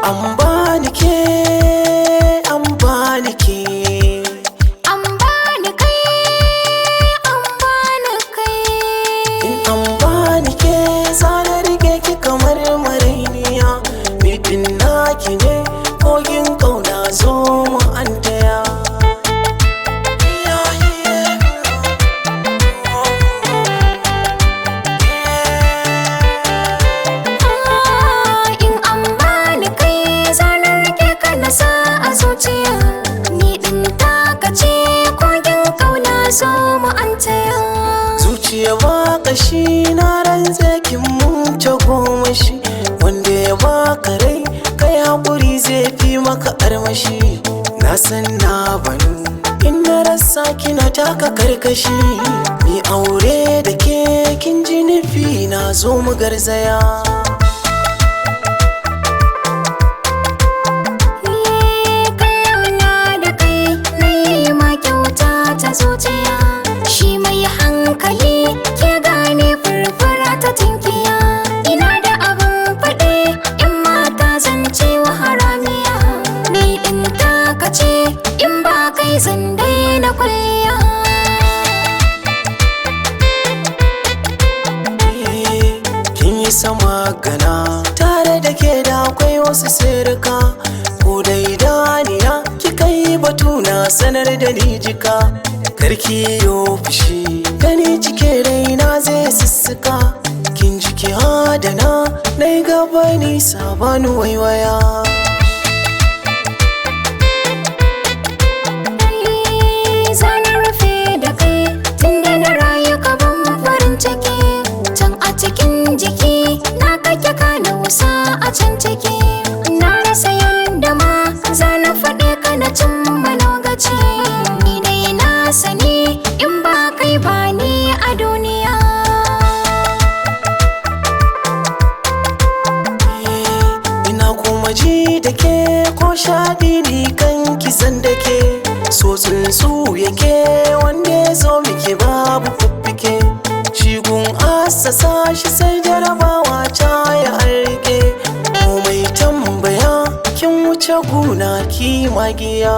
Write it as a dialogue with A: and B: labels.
A: An bani ke, an bani ke,
B: An bani kai, an bani kai.
A: In an bani ke zana rike ki kamar marainiya. Ni din naki ne, kogin kauna zo mu an taya.
B: In an bani kai zanar rike ka na sa a zuciya. Ni din taka ce, kogin kauna zo mu an taya.
A: Zuciya ba kashi, na rantse kin mun ta gomashi. Wanda ya baka rai, kai hakuri zai fi maka armashi. Na san na banu in na rasa kina taka karkashi. Ni aure da ke kin ji nufi na, zo mu garzaya.
B: Kallona da kai na yi ma kyauta ta zuciya. Shi mai hankali ke gane furfura ta tinkiya. Ina da abin faɗi in mata zance wa haramiya. Ni ɗin taka ce, in ba kai zan daina kwalliya.
A: Kin yi sama gana tare da ke da akwai wasu sirka. Ko dai daniya kika yi batu na sanar da ni jika. Karki yo fushi gani cike raina zai sussuka. Kin jiki adana na yi gaba nisa bani waiwaya.
B: Zana rufe da kai tunda na rayu ka ban farin ciki. Can a cikin jiki na kake ka nausa a can ciki. Na rasa yanda ma zana faɗe ka na cimma lokaci. Ni dai na sani in ba kai ba ni a duniya.
A: Ina kuma ji da ke ko shaɗi ni kan kisan da ke. So tsuntsu yake wanda ya zo miki babu fuffuke. Shigun asasa shi sai jarabawa ta ya harke. Komai tambaya kin wuce guna ki magiya.